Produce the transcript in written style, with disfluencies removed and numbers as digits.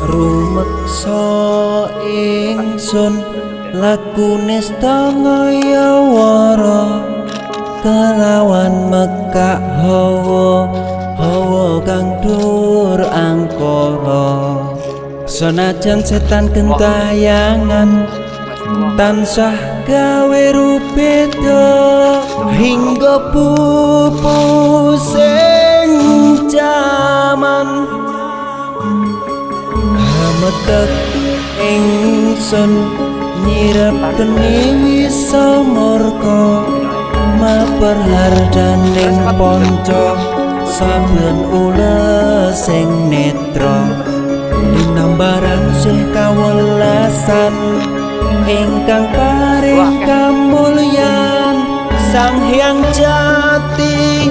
Rumeksa ingsun lakune setengah wara kelawan mekak hawa hawa kang dur angkara, senajan setan gentayangan tansah gawe rubeda hingga pupusing jaman. Hametek ingsun nyirep geni wisa murka maper hardaning panca saben ulesing netra linambaran sih kawelasan ingkang paring kamulyan Sang Hyang Jati.